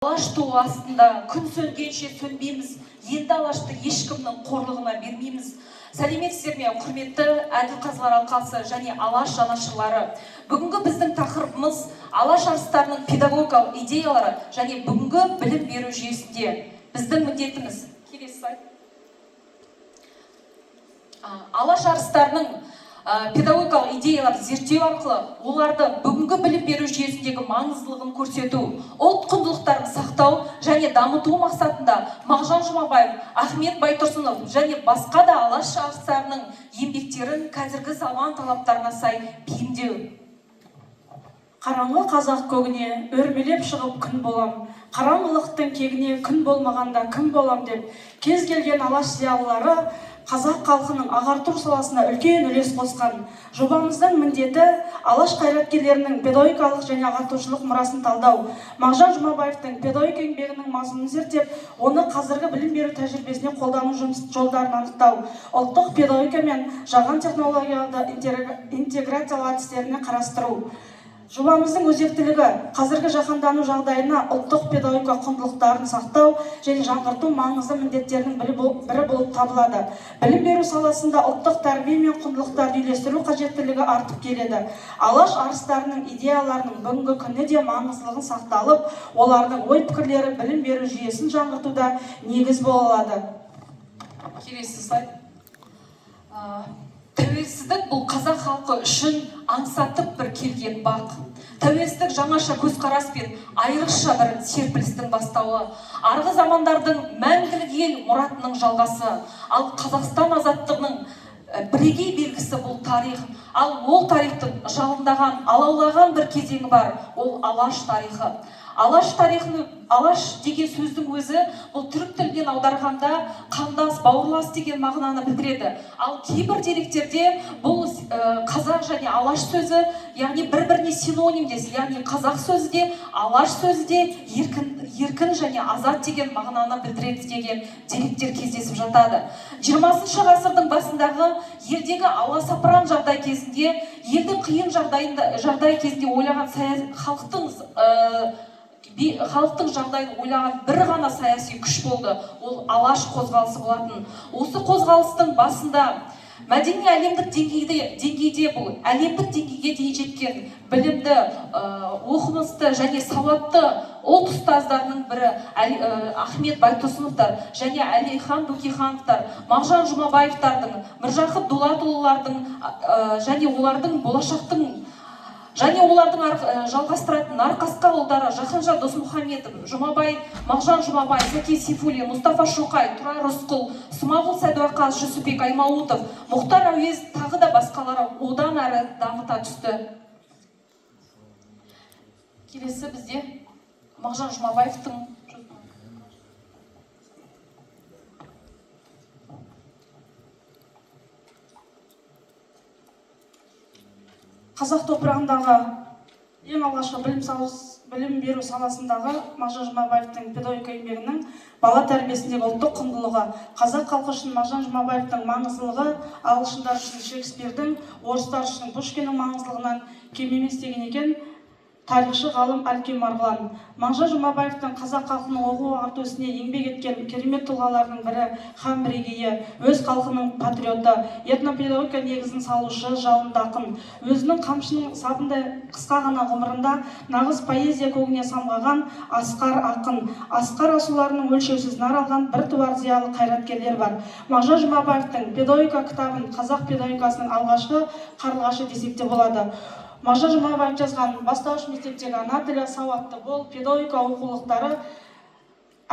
Алаш туы астында күн сөнгенше сөнбейміз, енді Алашты ешкімнің қорлығына бермейміз. Сәлеметсіздер ме, құрметті әділ қазылар алқасы және Алаш жанашырлары! Бүгінгі біздің тақырыбымыз: Алаш арыстарының педагогикалық идеялары және бүгінгі білім беру жүйесінде біздің міндетіміз. Келесі слайд. Алаш арыстарының педагогикалық идеяларын зерттеу арқылы оларды бүгінгі білім беру жүйесіндегі маңыздылығын көрсету, ұлт құндылықтарын сақтау және дамыту мақсатында Мағжан Жұмабаев, Ахмет Байтұрсынов және басқа да Алаш арыстарының еңбектерін қазіргі заман талаптарына сай бейімдеу. Қараңғы қазақ көгіне өрмелеп шығып күн болам, қараңғылықтың кегіне күн болмағанда кім болам деп кез келген Алаш зиялылары қазақ халқының ағарту саласына үлкен үлес қосқан. Жобамыздың міндеті: Алаш қайраткерлерінің педагогикалық және ағартушылық мұрасын талдау, Мағжан Жұмабаевтың педагогика еңбегінің мазмұнын зерттеп, оны қазіргі білім беру тәжірибесіне қолдану жұмыс жолдарын анықтау, ұлттық педагогика мен жаһан технологияларды интеграциялау әдістеріне қарастыру. Жобамыздың өзектілігі: қазіргі жаһандану жағдайына ұлттық педагогика құндылықтарын сақтау және жаңғырту маңызды міндеттердің бірі болып табылады. Білім беру саласында ұлттық тәрбие мен құндылықтарды үйлестіру қажеттілігі артып келеді. Алаш арыстарының идеяларының бүгінгі күні де маңыздылығын сақталып, олардың ой пікірлері білім беру жүйесін жаңғыртуда негіз бола алады. Келесі слайд. Тәуелсіздік бұл қазақ халқы үшін аңсатып бір келген бақ. Тәуелсіздік жаңаша көзқарас пен айрықша бір серпілістің бастауы, арғы замандардың мәңгілік ел мұратының жалғасы. Ал Қазақстан азаттығының бірегей белгісі бұл тарих. Ал ол тарихтың жалындаған, алаулаған бір кезеңі бар, ол Алаш тарихы. Алаш тарихын, Алаш деген сөздің өзі бұл түрік тілінен аударғанда қандас, бауырлас деген мағынаны білдіреді. Ал кейбір деректерде бұл қазақ және Алаш сөзі, яғни бір біріне синонимдес, яғни қазақ сөзі де, Алаш сөзі де еркін, еркін және азат деген мағынаны білдіреді деген деректер кездесіп жатады. 20-ғасырдың басындағы елдегі аласапыран жағдай кезінде, елдің қиын жағдайында, жағдай кезінде ойлаған халықтың жағдайын ойлаған бір ғана саяси күш болды, ол Алаш қозғалысы болатын. Осы қозғалыстың басында мәдени әлемдік деңгейде, бұл әлемдік деңгейге дейін жеткен білімді, оқымысты және сауатты ұлт ұстаздарының бірі Ахмет Байтұрсыновтар және Әлихан Бөкейхановтар, Мағжан Жұмабаевтардың, Міржақып Дулатұлылардың және олардың болашақтың және олардың жалғастыратын нарқасқа ұлдары Жақанжан Досмұхамедов, Жұмабай, Мағжан Жұмабай, Сәкен Сейфуллин, Мұстафа Шоқай, Тұрар Рысқұл, Смағұл Сәдуақас, Жүсіпбек Аймауытов, Мұхтар Әуезов, тағы да басқалары одан әрі дамыта түсті. Келесі бізде Мағжан Жұмабаевтың Қазақ топырағындағы ең алғашқы білім беру саласындағы Мағжан Жұмабаевтың педагогика еңбегінің бала тәрбиесіндегі ұлттық құндылығы. Қазақ халқы үшін Мағжан Жұмабаевтың маңыздылығы ағылшындар үшін Шекспирдің, орыстар үшін Пушкиннің маңыздылығынан кем емес деген екен тарихшы ғалым Әлкен Марғұлан. Мағжан Жұмабаевтың қазақ халқының оқу ағарту ісіне еңбек еткен керемет тұлғаларының бірі һәм бірегейі, өз халқының патриоты, этнопедагогика негізін салушы жалынды ақын. Өзінің қамшының сабындай қысқа ғана ғұмырында нағыз поэзия көгіне самғаған асқар ақын. Асқар асуларының өлшеусіз нар алған біртуар зиялы қайраткерлер бар. Мағжан Жұмабаевтың педагогика кітабын қазақ педагогикасының алғашқы қарлығашы десек те болады. Мағжан Жұмабаев жазған «Бастауыш мектептегі ана тілі», «Сауатты бол», педагогика оқулықтары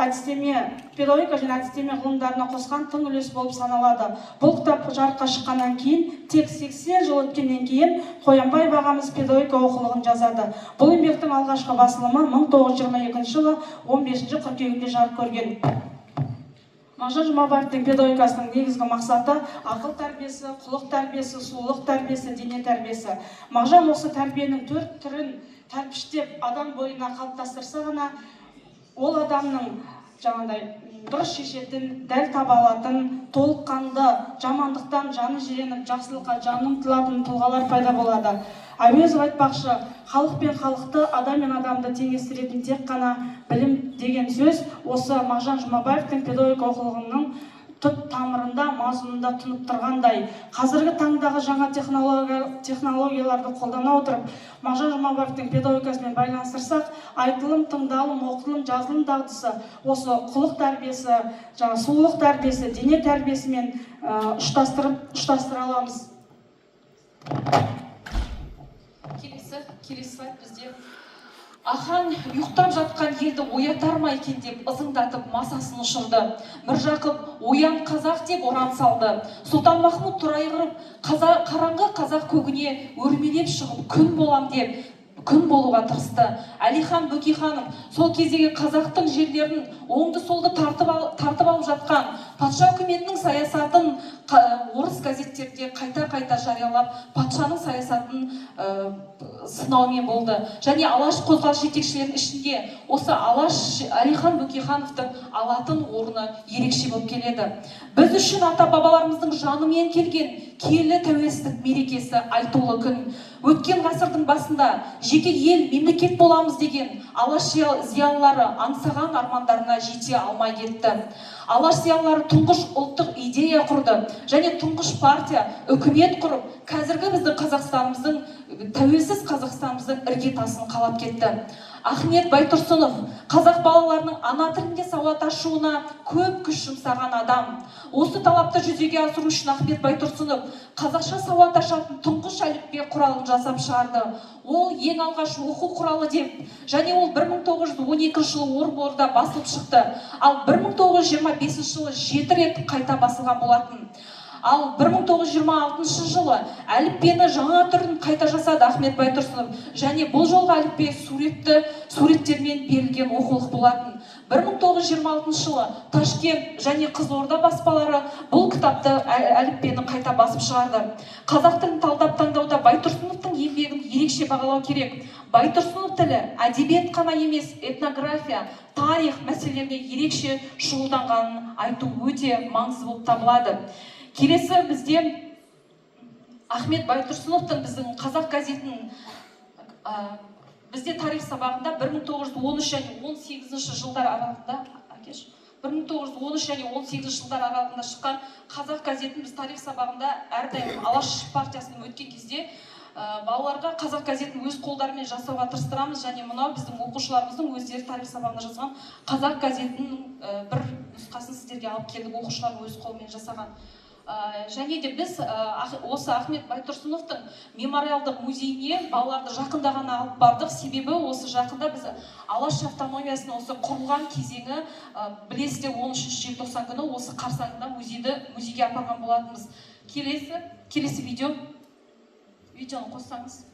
әдістеме, педагогика және әдістеме ғылымдарына қосқан тың үлес болып саналады. Бұл кітап жарыққа шыққаннан кейін тек 80 жыл өткеннен кейін Қоянбаев ағамыз педагогика оқулығын жазады. Бұл еңбектің алғашқы басылымы 1922 жылы 15 қыркүйегінде жарық көрген. Мағжан Жұмабаевтың педагогикасының негізгі мақсаты: ақыл тәрбиесі, құлық тәрбиесі, сұлулық тәрбиесі, дене тәрбиесі. Мағжан осы тәрбиенің төрт түрін тәлпіштеп адам бойына қалыптастырса ғана, ол адамның жаңағыдай дұрыс шешетін, дәл таба алатын, толыққанды, жамандықтан жаны жиреніп, жақсылыққа жаны ұмтылатын тұлғалар пайда болады. Әуезов айтпақшы, халық пен халықты, адам мен адамды теңестіретін тек қана білім деген сөз осы Мағжан Жұмабаевтың педагогика оқулығының түп тамырында, мазмұнында тұнып тұрғандай. Қазіргі таңдағы жаңа технологияларды қолдана отырып, Мағжан Жұмабаевтың педагогикасымен байланыстырсақ, айтылым, тыңдалым, оқылым, жазылым дағдысы осы құлық тәрбиесі, жаңа сұлулық тәрбиесі, дене тәрбиесімен ұштастыра аламыз. Келесі слайд бізде. Ахан ұйықтап жатқан елді оятар ма екен деп ызыңдатып масасын ұшырды. Міржақып оян қазақ деп ұран салды. Сұлтанмахмұт Торайғыров қараңғы қазақ көгіне өрмелеп шығып күн болам деп күн болуға тырысты. Әлихан Бөкейханов сол кездегі қазақтың жерлерін оңды-солды тартып алып жатқан патша үкіметінің саясатын орыс газеттерінде қайта-қайта жариялап, патшаның саясатын сынаумен болды. Және Алаш қозғалыс жетекшілерінің ішінде осы Алаш Әлихан Бөкейхановтың алатын орны ерекше болып келеді. Біз үшін ата-бабаларымыздың жанымен келген киелі тәуелсіздік мерекесі айтулы күн. Өткен ғасырдың басында жеке ел, мемлекет боламыз деген Алаш зиялылары аңсаған армандарына жете алмай кетті. Алаш зиялылары тұңғыш ұлттық идея құрды және тұңғыш партия, үкімет құрып, қазіргі біздің Қазақстанымыздың, тәуелсіз Қазақстанымыздың іргетасын қалап кетті. Ахмет Байтұрсынов қазақ балаларының ана тілінде сауат ашуына көп күш жұмсаған адам. Осы талапты жүзеге асыру үшін Ахмет Байтұрсынов қазақша сауат ашатын тұңғыш әліппе құралын жасап шығарды. Ол ең алғаш оқу құралы деп, және ол 1912 жылы Орынборда басылып шықты. Ал 1925 жылы 7 рет қайта басылған болатын. Ал 1926 жылы әліппені жаңа түрін қайта жасады Ахмет Байтұрсынов, және бұл жолғы әліппе суреттермен берілген оқулық болатын. 1926 жылы Ташкент және Қызылорда баспалары бұл кітапты әліппені қайта басып шығарды. Қазақ тілін талдап таңдауда Байтұрсыновтың еңбегін ерекше бағалау керек. Байтұрсынов тілі әдебиет қана емес, этнография, тарих мәселелеріне ерекше шұғылданғанын айту өте маңызды болып табылады. Келесі бізде Ахмет Байтұрсыновтың біздің қазақ газетін, бізде тарих сабағында 1913 және 18 жылдар аралығында, әкеш, 1913 және 18 жылдар аралығында шыққан қазақ газетін біз тарих сабағында әрдайым Алаш партиясының өткен кезде, балаларға қазақ газетін өз қолдарымен жасауға тырыстырамыз, және мынау біздің оқушыларымыздың өздері тарих сабағында жазған қазақ газетінің, бір нұсқасын сіздерге алып келдік, оқушылардың өз қолымен жасаған. Және де біз, осы Ахмет Байтұрсыновтың мемориалдық музейіне балаларды жақында ғана алып бардық. Себебі осы жақында біз Алаш автономиясының осы құрылған кезеңі, білесіздер, 13 желтоқсан күні осы қарсаңында музейге апарған болатынбыз. Келесі видеоны қоссаңыз.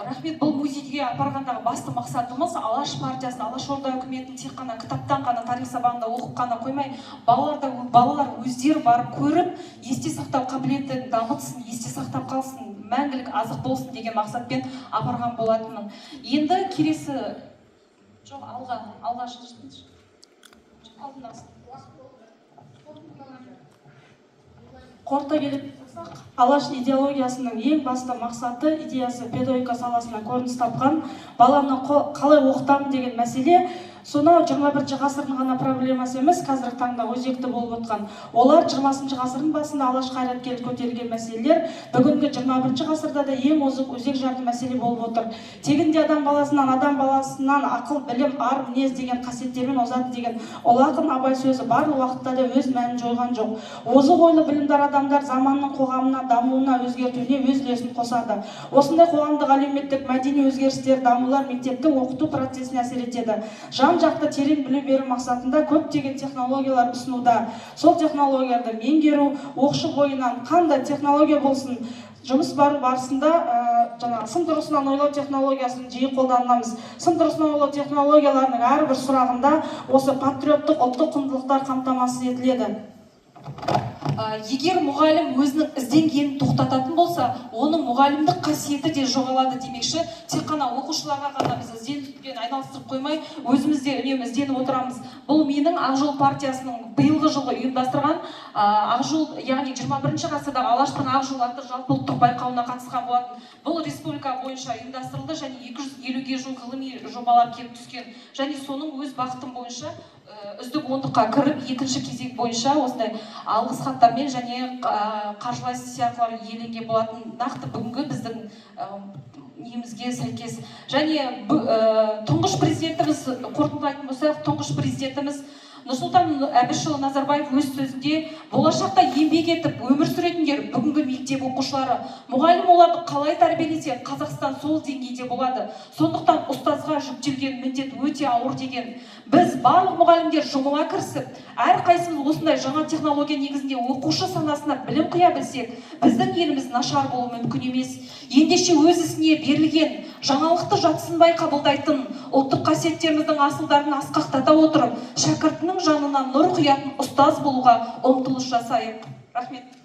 Рахмет. Бұл музейге апарғандағы басты мақсатымыз Алаш партиясын, Алашорда үкіметін тек қана кітаптан ғана тарих сабағында оқып қана қоймай, балалар өздері барып көріп, есте сақтау қабілетін дамытсын, есте сақтап қалсын, мәңгілік азық болсын деген мақсатпен апарған болатынмын. Енді келесі, жоқ, алға жылжытыңызшы. Алдында. Қорыта келетін болсақ, Алаш идеологиясының ең басты мақсаты, идеясы педагогика саласынан көрініс тапқан. Баланы қалай оқытамын деген мәселе сонау 21 ғасырдың ғана проблемасы емес, қазіргі таңда өзекті болып отқан. Олар 20 ғасырдың басында Алаш қайраткері көтерген мәселелер бүгінгі 21 ғасырда да ең озық, өзек жарды мәселе болып отыр. Тегінде адам баласынан ақыл, білім, ар, мінез деген қасиеттермен озады деген ұлы ақын Абай сөзі барлық уақытта да өз мәнін жойған жоқ. Озық ойлы, білімдар адамдар заманның қоғамына, дамуына, өзгертуіне өз үлесін қосады. Осындай қоғамдық, әлеуметтік, мәдени өзгерістер, дамулар мектептің оқыту процесіне әсер етеді. Жан жақты терең білім беру мақсатында көптеген технологиялар ұсынуда. Сол технологияларды меңгеру, оқушы бойынан қандай технология болсын, жұмыс бару барысында жаңағы сын тұрғысынан ойлау технологиясын жиі қолданамыз. Сын тұрғысынан ойлау технологияларының әрбір сұрағында осы патриоттық, ұлттық құндылықтар қамтамасыз етіледі. Егер мұғалім өзінің ізденгенін тоқтататын болса, оның мұғалімдік қасиеті де жоғалады демекші, тек қана оқушыларға ғана біз ізденумен айналыстырып қоймай, өзіміз де үнемі ізденіп отырамыз. Бұл менің Ақ жол партиясының биылғы жылғы ұйымдастырған Ақ жол, яғни 21 ғасырдағы Алаштың ақ жолы атты жалпы ұлттық байқауына қатысқан болатын. Бұл республика бойынша ұйымдастырылды және 250-ге жуық ғылыми жобалар келіп түскен және соның өз бағытым бойынша үздік ондыққа кіріп, екінші кезең бойынша осындай алғыс хаттармен және қаржылай сыйақылар иеленген болатын. Нақты бүгінгі біздің немізге сәйкес және тұңғыш президентіміз, қорытындылайтын болсақ, тұңғыш президентіміз Нұрсұлтан Әбішұлы Назарбаев өз сөзінде: «Болашақта еңбек етіп өмір сүретіндер – бүгінгі мектеп оқушылары. Мұғалім оларды қалай тәрбиелесе, Қазақстан сол деңгейде болады. Сондықтан ұстазға жүктелген міндет өте ауыр», – деген. Біз, барлық мұғалімдер, жұмыла кірісіп, әрқайсымыз осындай жаңа технология негізінде оқушы санасына білім құя білсек, біздің еліміз нашар болуы мүмкін емес. Ендеше, өз ісіне берілген, жаңалықты жатсынбай қабылдайтын, ұлттық қасиеттеріміздің асылдарын асқақтата отырып, шәкіртінің жанына нұр құятын ұстаз болуға ұмтылыс жасайық. Рахмет.